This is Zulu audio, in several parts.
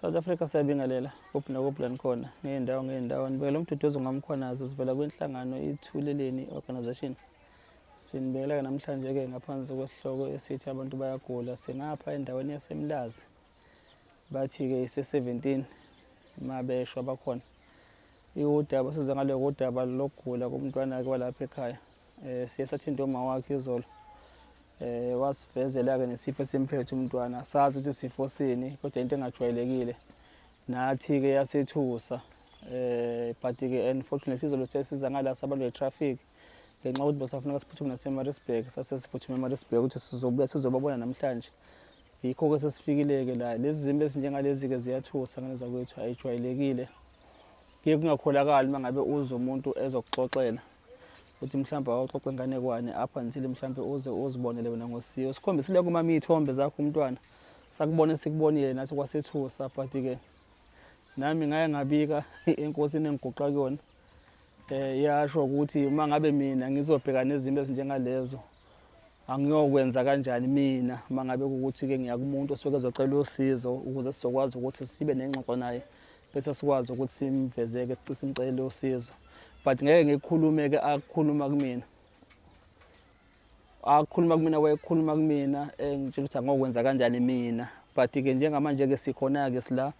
South Africa siyabingelela kuphi nakuphi la nikhona ngey'ndawo ngey'ndawo nibekela umduduzo ngamkhwanazi sivela kwinhlangano iThuleleni Organisation. Sinibekela-ke namhlanje-ke ngaphansi kwesihloko esithi abantu bayagula singapha endaweni yaseMlazi bathi-ke ise-17 mabesho abakhona iwudaba siza ngaloko udaba lokugula komntwana-ke walapha ekhaya um siye sathinta uma wakhe izolo eh wasivezela-ke nesifo esimphethe umntwana sazi ukuthi sifo sini kodwa into engajwayelekile nathi-ke yasethusa eh but-ke unfortunately izolo sithe siza ngala sabantu be-traffic ngenxa yokuthi besafuneka siphuthume naseMaritzburg sase siphuthume eMaritzburg ukuthi sizobuya sizobabona namhlanje yikho-ke sesifikile-ke la lezi zimo ezinjengalezi-ke ziyathusa ngane zakwethu ayijwayelekile kuye kungakholakali uma ngabe uze umuntu ezokuxoxela uthi mhlawumbe awuxoxe inganekwane up until mhlawumbe uze uzibonele wena ngosiyo sikhombisile kumama iy'thombe zakho umntwana sakubona esikubonile nathi kwasethusa but-ke nami ngaye ngabika enkosini engiguqa kuyona eh yasho ukuthi uma ngabe mina ngizobhekana nezimo ezinjengalezo angiyokwenza kanjani mina uma ngabe ukuthi-ke ngiya kumuntu osuke ezocela usizo ukuze sizokwazi ukuthi sibe nengxoxo naye bese sikwazi ukuthi simvezeke simcelele usizo but ngeke ngikhulume-ke akukhuluma kumina akukhuluma kumina wayekhuluma kumina engitshela ukuthi angokwenza kanjani mina but-ke njengamanje-ke sikhona-ke sila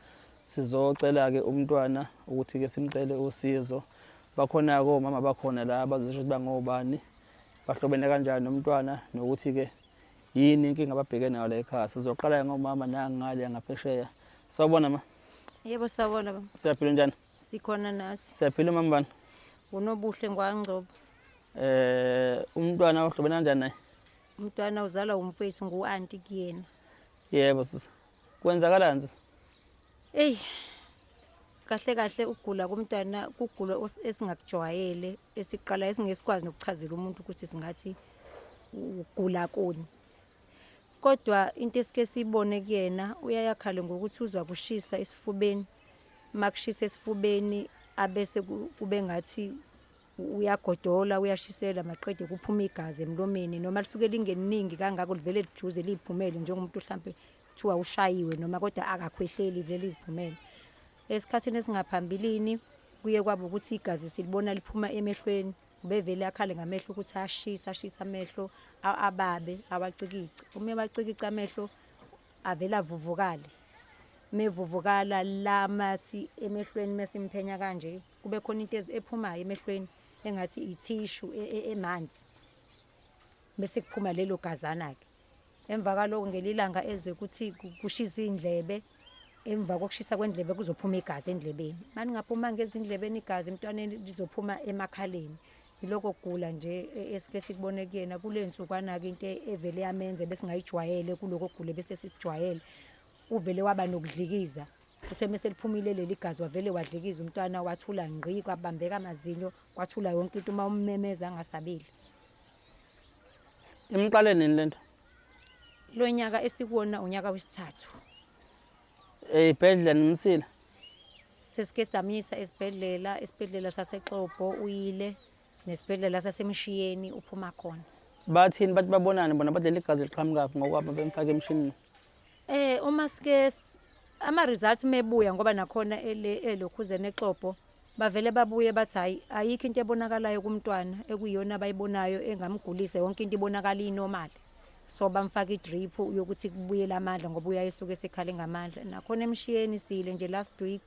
sizocela-ke umntwana ukuthi-ke simcele usizo bakhona-ke omama bakhona la bazosho ukuthi bangobani bahlobene kanjani nomntwana nokuthi-ke yini inkinga ababheke nayo la ekhaya sizoqala ngomama nangale ngaphesheya sawubona ma Yebo sawubona baba. Siyaphila njani? Sikhona nathi. Siyaphila mama bani? Unobuhle ngwangcobo. Eh umntwana ohlobene kanjani naye? Umntwana uzalwa umfethu ngu-anti kuyena. Yebo sisi. Kwenzakalani sisi? Ey kahle kahle ukugula komntwana kugula esingakujwayele esiqala esingesikwazi nokuchazela umuntu ukuthi singathi ugula kuni. Kodwa into esike siyibone kuyena uyayakhale ngokuthi uzwa kushisa esifubeni. Makushisa esifubeni abese kube ngathi uyagodola uyashisela maqede kuphuma igazi emlomeni noma lisuke lingeliningi kangako livele lijuze liyiphumele njengomuntu mhlampe kuthiwa ushayiwe noma kodwa akakhwehleli vele liziphumele. Esikhathini esingaphambilini kuye kwaba ukuthi igazi silibona liphuma emehlweni Ubevele akhale ngamehlo ukuthi ashisa ashisa amehlo ababe awacikice. Uma ewacikica amehlo avele avuvukale. Mevuvukala la mathi emehlweni mesimphenya kanje kube khona into ephumayo emehlweni engathi ithishu e, e, emanzi bese kuphuma lelo gazana-ke. Emva kwaloko ngelilanga ezwe ukuthi kushisa iy'ndlebe emva kokushisa kwendlebe kuzophuma igazi endlebeni mani ngaphumanga ezindlebeni igazi emntwaneni lizophuma emakhaleni yiloko kugula nje e, esike sikubone kuyena kule nsukwana-ke into evele yamenze besingayijwayele kuloko kugula bese sikujwayele uvele waba nokudlikiza uthe mese liphumile leli gazi wavele wadlikiza umntwana wathula ngqi kwabambeka amazinyo kwathula yonke into uma ummemeza angasabeli Imqale nini lento? Lo nyaka esikuwona unyaka wesithathu. Eyibhedlela nimsile? Sesike samyisa esibhedlela, esibhedlela saseXobho uyile nesibhedlela saseMshiyeni uphuma khona. Bathini bathi babonani bona bathi leli gazi liqhamukaphi ngokwabo bemfaka emshinini? Eh uma sike ama results mebuya ngoba nakhona ele elokhuzeni eXobho Bavele babuye bathi hayi ayikho into ebonakalayo kumntwana ekuyiyona abayibonayo engamgulisa yonke into ibonakala inormal. So bamfaka idrip yokuthi kubuyele amandla ngoba uyaye esuke esekhale ngamandla. Nakhona emshiyeni sile nje last week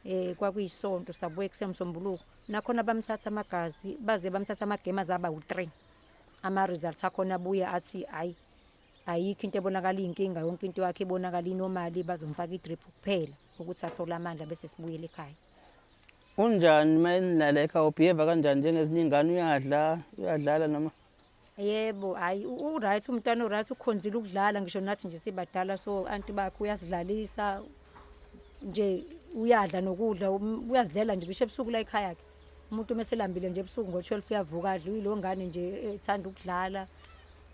eh kwakuyisonto sabuye kusemsombuluko nakhona bamthatha amagazi baze bamthatha amagema zaba u3 ama results akhona abuye athi hayi ayikho into ebonakala iyinkinga yonke into yakhe ibonakala inormal bazomfaka idrip kuphela ukuthi athole amandla bese sibuyela ekhaya. Unjani uma enilala ekhaya ubehave kanjani njengezinye ingane uyadla uyadlala noma? Yebo, hayi u-right umntwana u-right ukhonzile ukudlala ngisho nathi nje sibadala so anti bakhe uyasidlalisa nje uyadla nokudla uyazidlela nje ngisho ebusuku la ekhaya ke umuntu uma eselambile nje ebusuku ngo-12 uyavuka adle uyilo ngane nje ethanda ukudlala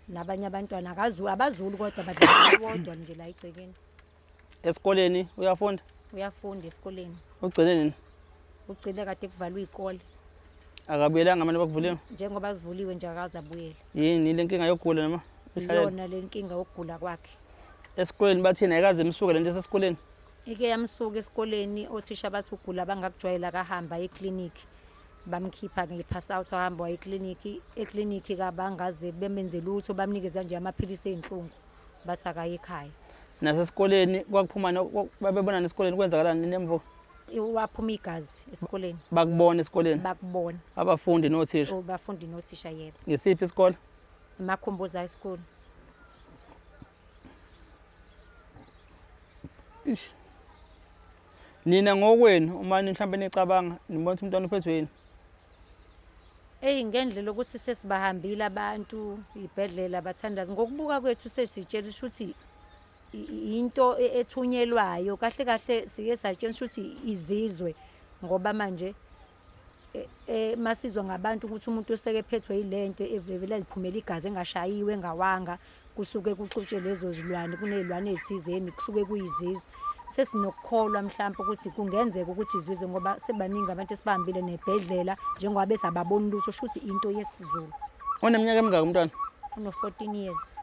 nabanye abantwana akazu abazulu kodwa badlala bodwa nje la egcekeni. Esikoleni uyafunda? Uyafunda esikoleni. Ugcine nini? Ugcine kade kuvalwe izikole. Akabuyelanga manje bakuvuliwe? Njengoba zivuliwe nje akaze abuyele. Yini le nkinga yokugula noma? Iyona le nkinga yokugula kwakhe. Esikoleni bathini ayikaze imsuke lento esesikoleni? Ike yamsuka esikoleni, othisha bathi ugula bangakujwayela, akahamba eklinikhi. Bamkhipha nge-pass out, wahamba waya eklinikhi. Eklinikhi kabangaze bemenze lutho, bamnikeza nje amaphilisi ey'nhlungu, bathi akaye ekhaya. Nasesikoleni kwakuphuma babebonana esikoleni, kwenzakalani nemvuka? Waphuma igazi esikoleni. Bakubona esikoleni? Bakubona. Abafundi nothisha? Abafundi nothisha, yebo. Ngesiphi isikole? Emakhumbuza High School. Ish. Nina ngokwenu uma mhlawumbe nicabanga nibona ukuthi umntwana uphethwe yini? Eyi, ngendlela ukuthi sesibahambile abantu ibhedlela bathandaza, ngokubuka kwethu sesitshela ukuthi into ethunyelwayo. Kahle kahle sike satshela ukuthi izizwe, ngoba manje masizwa ngabantu ukuthi umuntu oseke phethwe yilento evele ziphumela igazi engashayiwe engawanga, kusuke kuxutshwe lezo zilwane, kuney'lwane ey'thizeni kusuke kuyizizwe. Sesinokukholwa mhlawumpe ukuthi kungenzeka ukuthi izizwe, ngoba sebaningi abantu esibahambile nebhedlela njengoba bethi ababoni lutho, sho ukuthi into yesiZulu. Uneminyaka emingaki umntwana? Uno-14 years.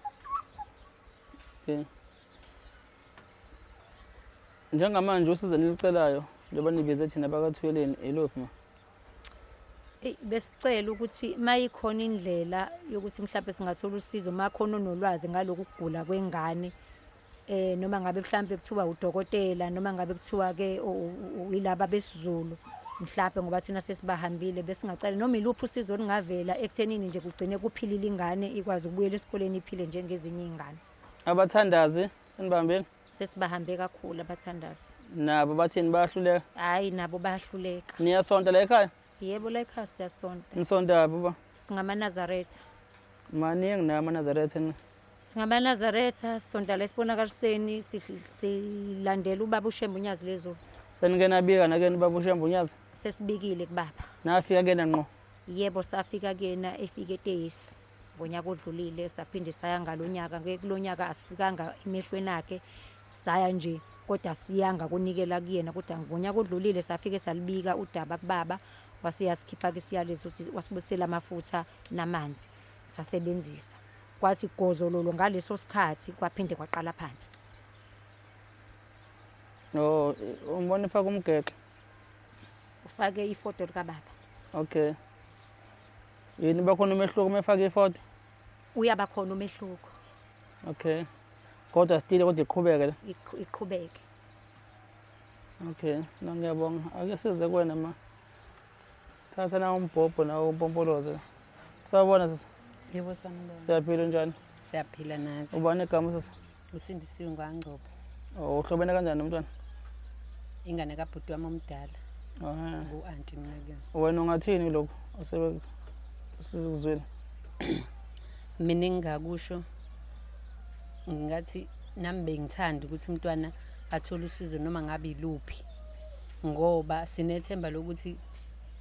Okay. Njengamanje usizo enilucelayo njengoba nibize thina bakaThuleleni iluphi ma? Eyi, besicela ukuthi mayikhona indlela yokuthi mhlawumbe singathola usizo, makhona onolwazi ngalokhu kugula kwengane, noma ngabe mhlawumbe kuthiwa udokotela, noma ngabe kuthiwa ke ilaba besiZulu mhlawumbe, ngoba thina sesibahambile, besingacela noma iluphi usizo olungavela ekuthenini nje kugcine kuphilile ingane, ikwazi ukubuyela esikoleni iphile njengezinye iy'ngane. Abathandazi senibambile? Sesibahambe kakhulu abathandazi. Nabo bathini, bayahluleka? Hhayi, nabo bayahluleka. Niyasonta la ekhaya? Yebo, la ekhaya siyasonta. Nisonta phi ba? SingamaNazaretha. Maningi nawo amaNazaretha ni. SingamaNazaretha, sonta la esibonakalisweni, silandela ubaba uShembe uNyazi Lezulu. Senike nabika nakeni ubaba uShembe uNyazi? Sesibikile kubaba. Nafika kuyena ngqo? Yebo, safika kuyena efika eTeyisi ngonyaka odlulile, saphinde saya ngalonyaka. Kulonyaka asifikanga emehlweni akhe, saya nje kodwa siyanga kunikela kuyena, kodwa ngonyaka odlulile safike salibika udaba kubaba, wase yasikhipha ke isiyalezo ukuthi wasibusela amafutha namanzi, sasebenzisa. Kwathi gozololo ngaleso sikhathi kwaphinde kwaqala phansi. No, umbona ifaka umgexo. Ufake ifoto likababa. Okay. Yini, bakhona umehluko uma efake ifoto? Uyaba khona umehluko. Okay. Kodwa still kodwa iqhubeke le. Iqhubeke. Okay, no ngiyabonga. Ake size kuwena ma. Thatha na umbhobho nawo umpompoloze. Sawubona sisi. Yebo, sanibona. Siyaphila, njani? Siyaphila nathi. Ubani igama sisi? Usindisiwe ngwaNgcobo. Oh, uhlobene kanjani nomntwana? Ingane kabhuti wami omdala. Ah. Ngu-anti mina kuyona. Wena ungathini lokhu osebe sizikuzwile? Mina engingakusho ngingathi nami bengithanda ukuthi umntwana athole usizo noma ngabe iluphi, ngoba sinethemba lokuthi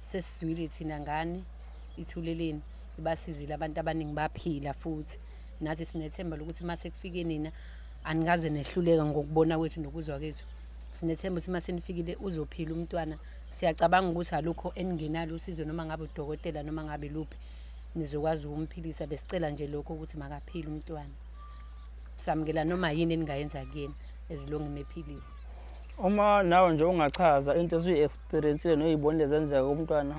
sesizwile thina ngane iThuleleni ibasizile abantu abaningi baphila, futhi nathi sinethemba lokuthi mase kufike nina anikaze nehluleka. Ngokubona kwethu nokuzwa kwethu, sinethemba ukuthi mase nifikile uzophila umntwana. Siyacabanga ukuthi alukho eningenalo usizo, noma ngabe udokotela noma ngabe luphi, nizokwazi ukumphilisa. Besicela nje lokho ukuthi makaphile umntwana. Samukela noma yini eningayenza kuyena as long emephilile. Uma nawe nje ungachaza into esuyi-experience-ile noyibonile zenzeka kumntwana,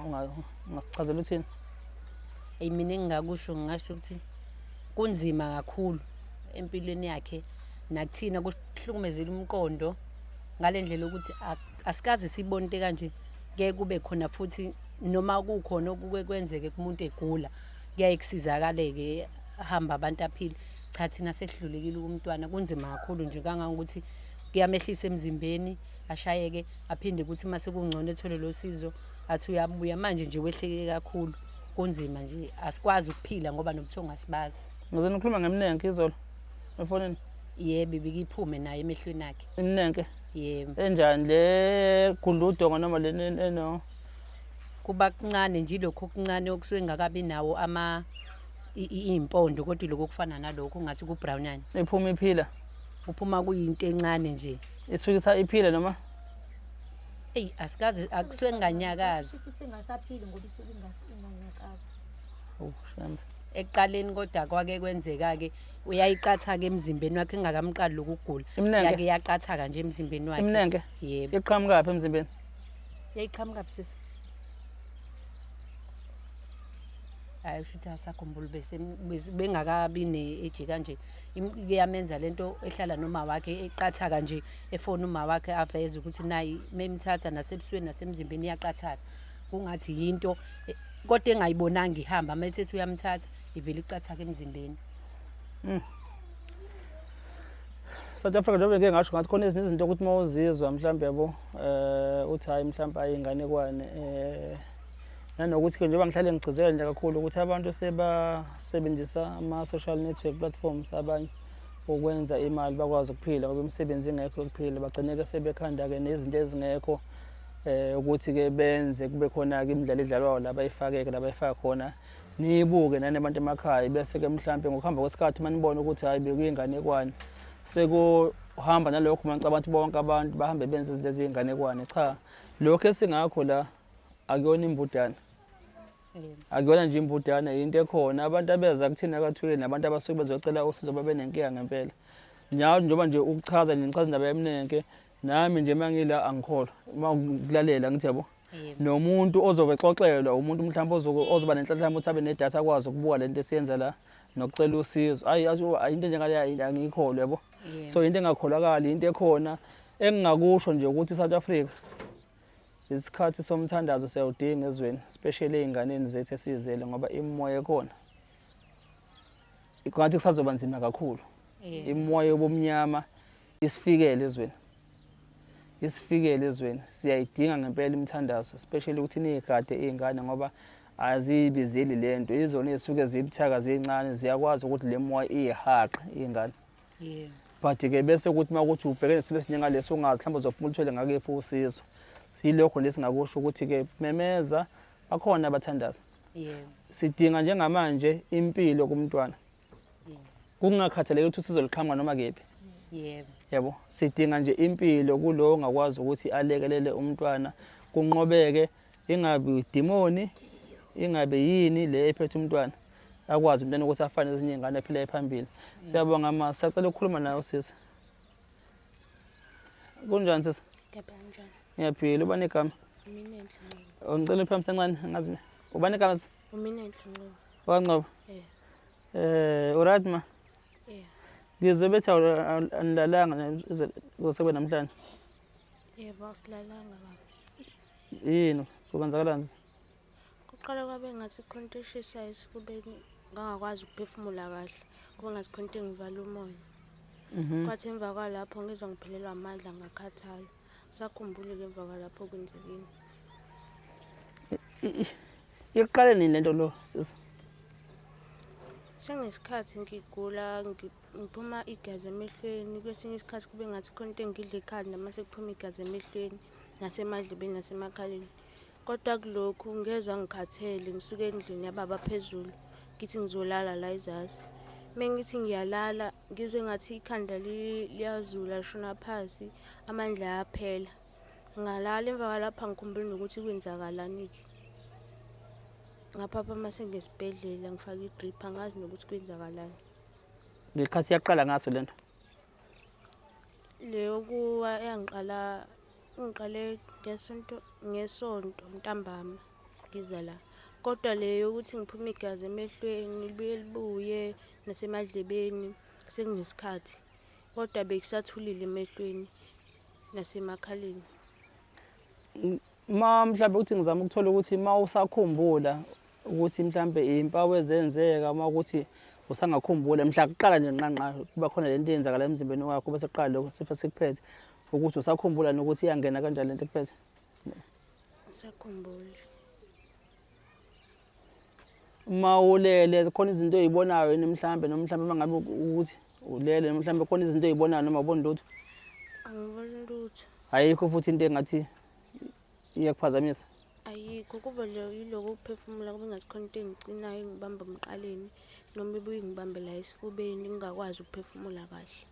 ungasichazela uthini? Eyi, mina engingakusho ngingasho ukuthi kunzima kakhulu empilweni yakhe, nakuthina kuhlukumezile umqondo ngale ndlela yokuthi asikaze sibone into kanje. Kuye kube khona futhi noma kukhona okuke kwenzeke kumuntu egula, kuyaye kusizakaleke, hamba abantu aphile. Cha, thina sehlulekile kumntwana, kunzima kakhulu nje kangangokuthi kuyamehlisa emzimbeni, ashayeke, aphinde ukuthi uma sekungcono ethole lo sizo athi uyabuya. Manje nje wehleke kakhulu, kunzima nje, asikwazi ukuphila ngoba nobuthongo asibazi. Ngize nikhuluma ngemnenke izolo efonini. Yebo, ibike iphume naye emehlweni akhe. Imnenke? Yebo. Enjani le, gudla udonga noma le eno? Kuba kuncane nje, ilokhu okuncane okusuke ngakabi nawo ama iy'mpondo, kodwa ilokhu okufana nalokhu ngathi ku-brownane. Iphuma iphila? Kuphuma kuyinto encane nje. Isuke iphila noma? Eyi, asikaze, akusuke kunganyakazi. Singasaphili ngoba isuke inganyakazi. Oh, shame. Ekuqaleni kodwa kwake kwenzeka-ke uyayiqatha-ke emzimbeni wakhe engakamqali lokugula. Imnenke? Yake yaqathaka nje emzimbeni wakhe. Imnenke? Yebo. Iqhamukaphi emzimbeni? Yayiqhamukaphi sisi? Hayi kusho ukuthi asakhumbuli bese bengakabi ne-age kanje. Iyamenza lento ehlala noma wakhe eqathaka nje efona uma wakhe aveze ukuthi nayi memthatha nasebusweni nasemzimbeni iyaqathaka. Kungathi yinto kodwa engayibonanga ihamba uma esethi uyamthatha ivele iqathaka emzimbeni. South Africa njengoba ngike ngasho ngathi khona ezinye izinto ukuthi uma uzizwa mhlawumbe yabo uthi hhayi mhlawumbe ayinganekwane nanokuthi-ke njengoba ngihlale ngigcizelela nje kakhulu ukuthi abantu sebasebenzisa ama-social network platforms abanye ukwenza imali bakwazi ukuphila ngoba imisebenzi ingekho yokuphila, bagcine-ke sebekhanda-ke nezinto ezingekho ukuthi-ke benze kube khona-ke imidlalo edlalwayo la bayifake-ke la bayifaka khona, niyibuke nani abantu emakhaya, bese-ke mhlampe ngokuhamba kwesikhathi uma nibona ukuthi hhayi bekuyinganekwane sekuhamba nalokho uma ngicabanga ukuthi bonke abantu bahambe benze izinto eziyinganekwane. Cha, lokhu esingakho la akuyona imbudane, akuyona nje imbudane, yinto ekhona. Abantu abeza kuthina kaThuleni nabantu abasuke bezocela usizo babe nenkinga ngempela. Njalo njengoba nje ukuchaza nje ngichaza indaba yemnenke, nami nje uma ngila angikholwa uma ngikulalela ngithi yabo nomuntu ozobe exoxelwa umuntu mhlawumbe ozoba nenhlanhla ukuthi abe nedatha akwazi ukubuka lento esiyenza la nokucela usizo. Ayi into enjengaleyo angiyikholwa yabo. So into engakholakali, into ekhona engingakusho nje ukuthi South Africa isikhathi somthandazo siyawudinga ezweni, especially ey'nganeni zethu esiyizele, ngoba imimoya ekhona ngathi kusazoba nzima kakhulu. Imimoya yobumnyama isifikele ezweni, isifikele ezweni. Siyayidinga ngempela imithandazo, especially ukuthi niyigade iy'ngane ngoba aziyibizeli le nto, izona ey'suke zibuthaka zincane ziyakwazi ukuthi le moya iyihaqe iy'ngane. But-ke bese kuthi uma kuthi ubhekene nesimo esinjengaleso ungazi mhlawumbe uzophuma uthole ngakephi usizo. Siyilokho nje singakusho ukuthi-ke memeza, bakhona abathandazi. Sidinga njengamanje impilo kumntwana. Kungakhathaleki ukuthi usizo luqhamuka noma kephi. Yabo, sidinga nje impilo kulowo ongakwazi ukuthi alekelele umntwana kunqobeke, ingabi idimoni, ingabe yini le ephethe umntwana, akwazi umntwana ukuthi afane nezinye iy'ngane aphile phambili. Siyabonga ma, siyacela ukukhuluma nawe sisi. Kunjani sisi? Ngiyaphila, kunjani? Ngiyaphila. Ubani igama? Uminenhle Ngcobo. Ngicela uphakamise kancane, angazi mina. Ubani igama sisi? Uminenhle Ngcobo. Wakangcobo? Yeah. Uright ma? Yeah. Ngizwe bethi anilalanga kuze kube namhlanje. Yebo, asilalanga baba. Yini? Kwenzakalani? Kuqala kwabe ngathi khona into eshisayo esifubeni, ngangakwazi ukuphefumula kahle. Kube ngathi khona into engivala umoya. Kwathi emva kwalapho ngizwa ngiphelelwa amandla ngakhathala. Sakhumbule-ke emva kwalapho kwenzekeni. Iqale nini lento lo sisi? Sengesikhathi ngigula ngiphuma igazi emehlweni, kwesinye isikhathi kube ngathi khona into engidla ekhanda mase kuphuma igazi emehlweni nasemadlebeni nasemakhaleni. Kodwa kulokhu ngezwa ngikhathele ngisuke endlini yababa phezulu ngithi ngizolala la ezasi. Uma ngithi ngiyalala ngizwe ngathi ikhanda liyazula lishona phansi, amandla ayaphela. Ngalala emva kwalapho angikhumbuli nokuthi kwenzakalani-ke. Ngaphaphama sengesibhedlela ngifake i-drip angazi nokuthi kwenzakalani. Ngesikhathi yaqala ngaso lento? Leyo kuwa yangiqala ngiqale ngesonto ngesonto ntambama ngiza la. Kodwa le yokuthi ngiphume igazi emehlweni libuye libuye nasemadlebeni sekunesikhathi. Kodwa bekusathulile emehlweni nasemakhaleni. Ma mhlawumbe ukuthi ngizama ukuthola ukuthi ma usakhumbula ukuthi mhlawumbe iy'mpawu ezenzeka uma ukuthi usangakhumbula mhla kuqala nje nqanqa kuba khona lento eyenzakala emzimbeni wakho bese kuqala lokho sifo sikuphethe ukuthi usakhumbula nokuthi iyangena kanjani lento ekuphethe? Ngisakhumbula. Uma ulele khona izinto oy'bonayo yini mhlambe noma mhlambe uma ngabe ukuthi ulele noma mhlambe khona izinto oy'bonayo noma awuboni lutho? Angiboni lutho. Ayikho futhi into engathi iyakuphazamisa? Ayikho, kuba yiloko ukuphefumula kube ngathi khona into engicinayo engibamba emqaleni noma ibuye ingibambe la esifubeni ngingakwazi ukuphefumula kahle.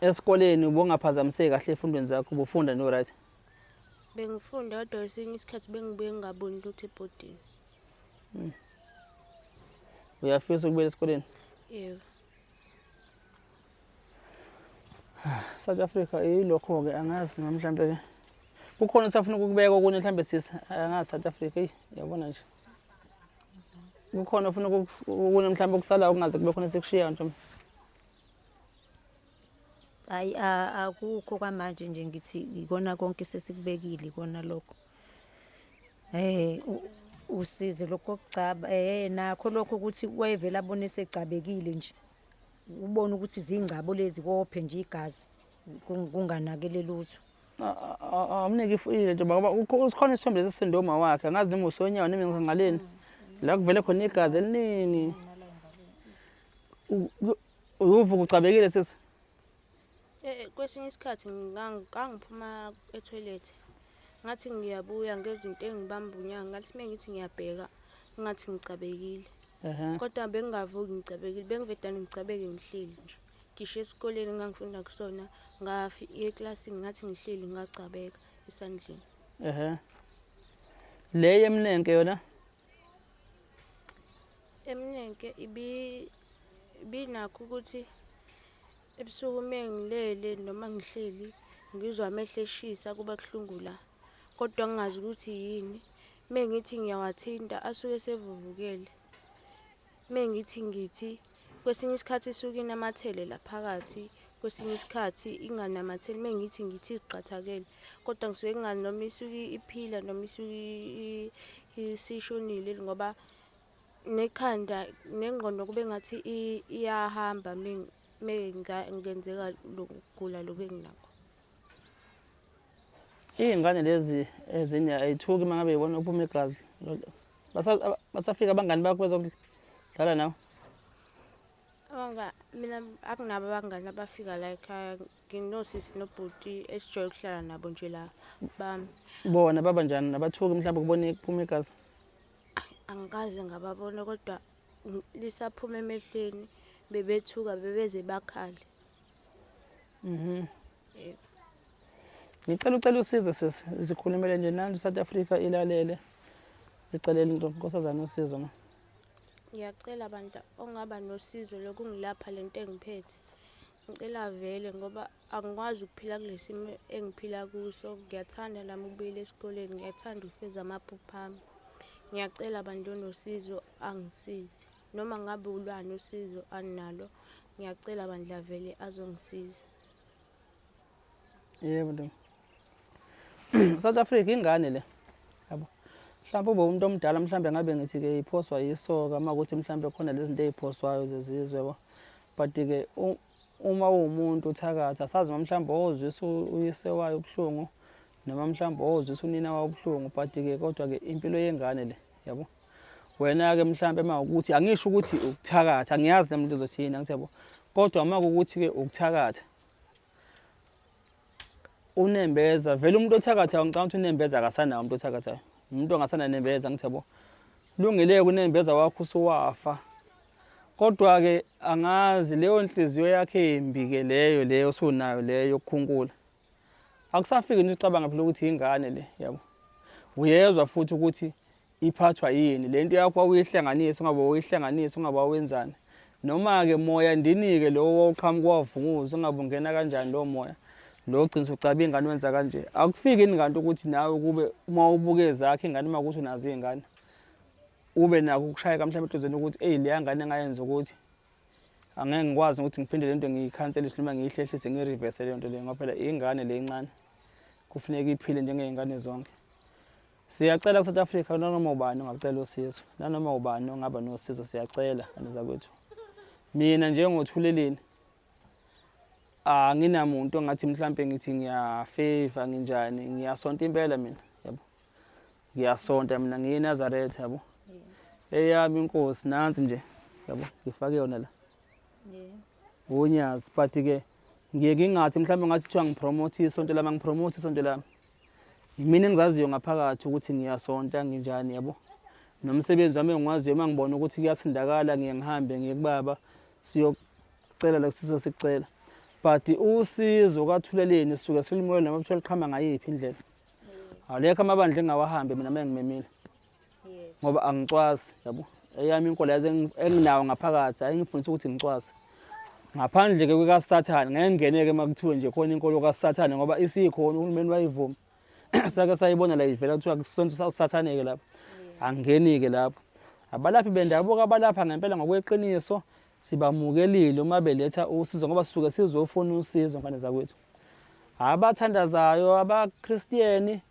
Esikoleni ubungaphazamiseki kahle efundweni zakho, ubufunda no right? Bengifunda kodwa kwesinye isikhathi bengibuye ngingaboni lutho ebhodini. Uyafisa ukubuyela esikoleni? Yebo. South Africa ilokho-ke angazi noma mhlampe-ke kukhona usafuna ukukubeka okunye mhlampe sisi angazi South Africa eyi yabona nje kukhona ofuna okunye mhlampe okusalayo okungaze kube khona esikushiyayo ntombi. Hayi akukho kwamanje nje ngithi ikona konke sesikubekile ikona lokho. Eh usizo lokho kokugcaba eh nakho lokho ukuthi wayevela abone segcabekile nje. Ubone ukuthi zingcabo lezi kophe nje igazi kunganakele lutho. Awumnike ifuyile nje ngoba ukhona isithombe esisinde uma wakhe angazi noma usonyawo noma ngaleni la kuvele khona igazi eliningi. Uvuka ucabekile sisi? Eh, kwesinye isikhathi ngangiphuma ethoyilethi ngathi ngiyabuya ngezwa into engibamba unyawo ngathi uma ngithi ngiyabheka ngathi ngicabekile kodwa bengingavuki ngicabekile bengivedane ngicabeke ngihleli nje ngisho esikoleni engangifunda kusona ngafika eklasini ngathi ngihleli ngacabeka esandleni. Ehhe. Le yemnenke yona? Emnenke ibi ibinakho ukuthi ebusuku uma ngilele noma ngihleli ngizwa amehlo eshisa kuba kuhlungu la kodwa ngingazi ukuthi yini. Uma ngithi ngiyawathinta asuke esevuvukele. Uma ngithi ngithi kwesinye isikhathi isuke inamathele la phakathi, kwesinye isikhathi inganamatheli. Uma ngithi ngithi iziqathakele kodwa ngisuke ngingazi noma isuke iphila noma isuke isishonile ngoba nekhanda nengqondo kube ngathi iyahamba mengenzeka lokugula lokhu enginakho. Iy'ngane lezi ezinye ayithuki uma ngabe yibona uphuma igazi. Basafika abangani bakho bezokudlala nawe? Abanga mina akunabo abangani abafika la ekhaya nginosisi nobhuti esijwayele ukuhlala nabo nje la bami. Bona baba njani? Abathuki mhlawumbe kubona kuphuma igazi? Angikaze ngababona kodwa lisaphuma emehlweni bebethuka bebeze bakhale. Mhm. Yebo. Ngicela ucela usizo sisi, zikhulumele nje nani South Africa ilalele. Sicelele into nkosazana usizo ma. Ngiyacela bandla ongaba nosizo lokungilapha lento engiphethe. Ngicela vele ngoba angikwazi ukuphila kulesimo engiphila kuso. Ngiyathanda nami ukubuyela esikoleni, ngiyathanda ukufeza amaphupho ami. Ngiyacela bandla onosizo angisize. Noma ngabe ulwani usizo analo. Ngiyacela bandla vele azongisiza. Yebo ntombi. South Africa ingane le. Yabo. Mhlawumbe ube umuntu omdala mhlawumbe ngabe ngithi ke iphoswa yisoka uma kuthi mhlawumbe khona lezi zinto eziphoswayo zezizwe yabo. But ke uma uwumuntu uthakatha asazi noma mhlawumbe ozwisa uyise wayo ubuhlungu noma mhlawumbe ozwisa unina wayo ubuhlungu but ke kodwa ke impilo yengane le yabo. Wena-ke mhlampe uma ukuthi angisho ukuthi ukuthakatha angiyazi nami into ezothi yini angithi yabo kodwa uma kuwukuthi-ke ukuthakatha unembeza vele umuntu othakathayo ngicabanga ukuthi unembeza akasanawo umuntu othakathayo umuntu ongasananembeza ngithi yabo lungile unembeza wakho usuwafa kodwa-ke angazi leyo nhliziyo yakhe embi-ke leyo leyo osunayo leyo yokukhunkula akusafiki into ucabanga phela ukuthi ingane le yabo uyezwa futhi ukuthi iphathwa yini le nto yakho wawuyihlanganisa ungabe wawuyihlanganisa ungabe wawenzani noma-ke moya ndinike lowo wawuqhamuka wavunguza ungabe ungena kanjani lowo moya lo gcina usucaba ingane wenza kanje akufiki yini kanti ukuthi nawe kube uma ubuke zakhe ingane uma kuthi unazo iy'ngane ube nakho ukushayeka mhlawumbe eduzeni ukuthi eyi leya ngane engayenza ukuthi angeke ngikwazi ukuthi ngiphinde lento ngiyikhanselishe noma ngiyihlehlise ngiyirivese leyo nto leyo ngoba phela ingane le incane kufuneka iphile njengey'ngane zonke siyacela ku-South Africa nanoma ubani ongacela usizo nanoma ubani ongaba nosizo siyacela ngane zakwethu mina njengothuleleni anginamuntu ongathi mhlampe ngithi ngiyafavor nginjani ngiyasonta impela mina yabo ngiyasonta mina ngiyiNazaretha yabo eyami inkosi nansi nje yabo ngifake yona la unyazi but ke ngiye ngingathi mhlawumbe ngathi kuthiwa ngipromote isonto lami angipromote isonto lami yimina engizaziyo ngaphakathi ukuthi ngiyasonta nginjani yabo nomsebenzi wami engiwaziyo uma ngibona ukuthi kuyasindakala ngiye ngihambe ngiye kubaba siyocela la kusizo sikucela but usizo kathuleleni sisuke silimukele noma kuthiwa liqhama ngayiphi indlela alekho amabandla engingawahambi mina uma ngimemile. Yebo. Ngoba angicwasi, yabo. Eyami inkolo yazi enginawo ngaphakathi ayingifundisi ukuthi ngicwase. Ngaphandle-ke kukaSathane, ngeke ngingeneke uma kuthiwe nje khona inkolo kaSathane ngoba isikhona uhulumeni wayivuma. Sake sayibona la ivela kuthiwa kusonto uSathane-ke lapho. Angingeni-ke lapho. Abalaphi bendabuko abalapha ngempela ngokweqiniso sibamukelile uma beletha usizo ngoba sisuke sizofuna usizo ngane zakwethu. Abathandazayo abaKristiyeni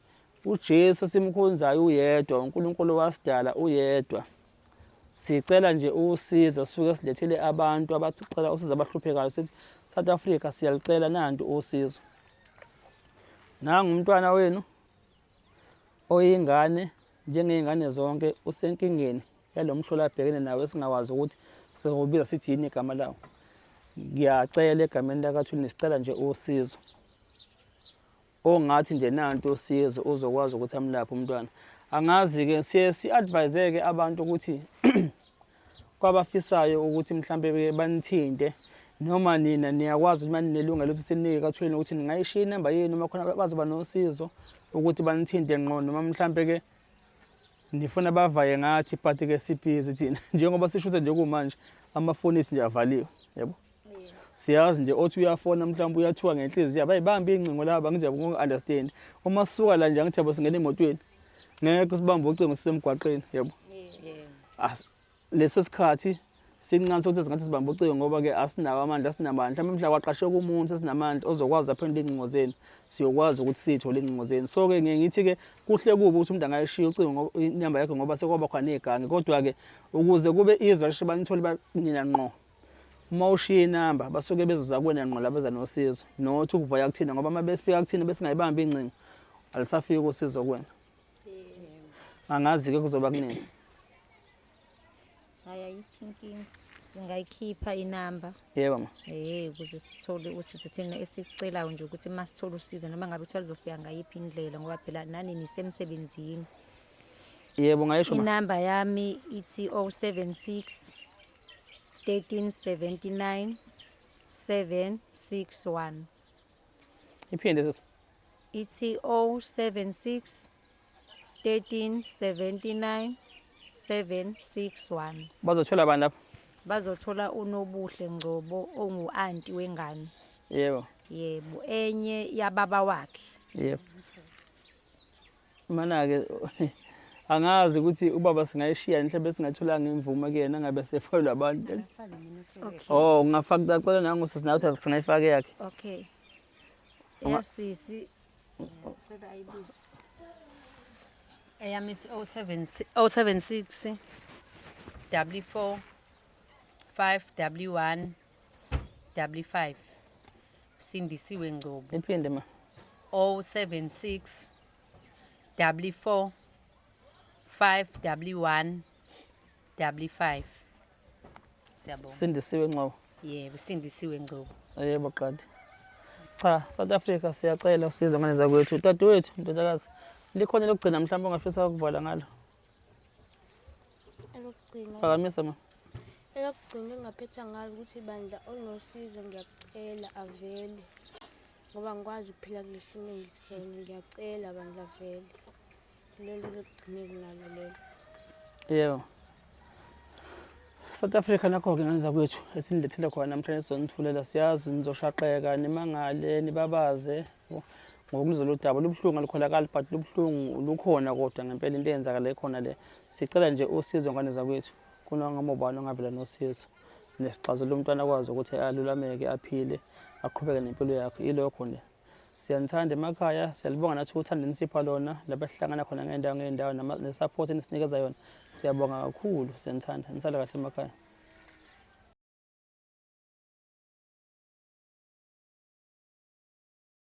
uJesu simkhonzayo uyedwa, uNkulunkulu wasidala uyedwa. Sicela nje usizo sisuke silethele abantu abacela usizo abahluphekayo sithi South Africa siyalicela nantu usizo. Nangu umntwana wenu oyingane njengey'ngane zonke usenkingeni yalo mhlola abhekene nawo esingawazi ukuthi sizobiza sithi yini igama lawo. Ngiyacela egameni lakaThulini sicela nje usizo. Ongathi nje nantu usizo uzokwazi ukuthi amlaphe umntwana. Angazi-ke siye si-advise-ke abantu ukuthi kwabafisayo ukuthi mhlampe banithinte noma nina niyakwazi ukuthi maninelungelo ukuthi sinike kathuleni ukuthi ningayishiya inamba yenu uma khona bazoba nosizo ukuthi banithinte ngqo noma mhlampe-ke nifuna bavaye ngathi but-ke sibhizi thina njengoba sishutha nje kumanje amafoni ethu nje avaliwe yabo siyazi nje othi uyafona mhlawumbe uyathuka ngenhliziyo abayibambi ingcingo laba ngithi yabo ngoku-understand uma sisuka la nje angithi yabo singena emotweni ngeke sibambe ucingo sisemgwaqeni yabo leso sikhathi sincane sokuthi singathi sibambe ucingo ngoba-ke asinawo amandla asinamandla mhlawumbe mhla kwaqasheka umuntu sesinamandla ozokwazi aphendule iy'ngcingo zenu siyokwazi ukuthi siyithole iy'ngcingo zenu so-ke ngiye ngithi-ke kuhle kubi ukuthi umuntu angayishiya ucingo inamba yakhe ngoba sekwaba khona ney'gange kodwa-ke ukuze kube easy basheshe banithole nina ngqo uma ushiya inamba basuke bezoza kuwena ngqo la beza nosizo not ukuvaya kuthina ngoba uma befika kuthina besingayibambi ingcingo alisafiki usizo kuwena angazi-ke kuzoba kunini. Hayi ayikho inkinga. Singayikhipha inamba. Yebo ma. Eh ukuze sithole usizo thina esikucelayo nje ukuthi uma sithola usizo noma ngabe kuthiwa luzofika ngayiphi indlela ngoba phela nani nisemsebenzini. Yebo ngayisho ma. Inamba yami ithi 076 1379 761. Iphinde sisi. Ithi 076 1379 761. Bazothola bani lapho? Bazothola uNobuhle Ngcobo ongu-anti wengane. Yebo. Yebo, enye yababa wakhe. Yebo. Mana-ke angazi ukuthi ubaba singayishiya mhlawumbe singatholanga imvume kuyena ngabe sefolwa abantu. Okay. Oh, ungafaka cela nangu sisi nawe singayifaka yakhe. Okay. Eyasisi cela ayibize. Eyami ithi 076 076 44 5 W1 W5 Sindisiwe Ngcobo. Iphinde ma. 076 44 5 W1 W5 Siyabonga. Sindisiwe Ngcobo. Yebo, Sindisiwe Ngcobo. Yebo qadi. Cha, South Africa siyacela usizo ngane zakwethu. Dadewethu, ndodakazi, likhona lokugcina mhlawumbe ongafisa ukuvala ngalo? Elokugcina. Phakamisa ma. Elokugcina engingaphetha ngalo ukuthi bandla onosizo ngiyakucela avele ngoba ngikwazi ukuphila kulesi simo engikusona ngiyacela bandla avele. Lelo lokugcina enginalo lelo. Yebo. South Africa nakho-ke ngane zakwethu esinilethele khona namhlanje sizonithulela siyazi nizoshaqeka nimangale nibabaze ngokuluzwa lolu daba lubuhlungu alukholakali but lubuhlungu lukhona kodwa ngempela into eyenzakala ikhona le sicela nje usizo ngane zakwethu kunangoma ubani ongavela nosizo nesixazululo umntwana akwazi ukuthi alulameke aphile aqhubeke nempilo yakhe ilokho nje siyanithanda emakhaya siyalibonga nathi uthando enisipha lona lapho esihlangana khona ngey'ndawo ngey'ndawo ne-support enisinikeza yona siyabonga kakhulu siyanithanda nisale kahle emakhaya.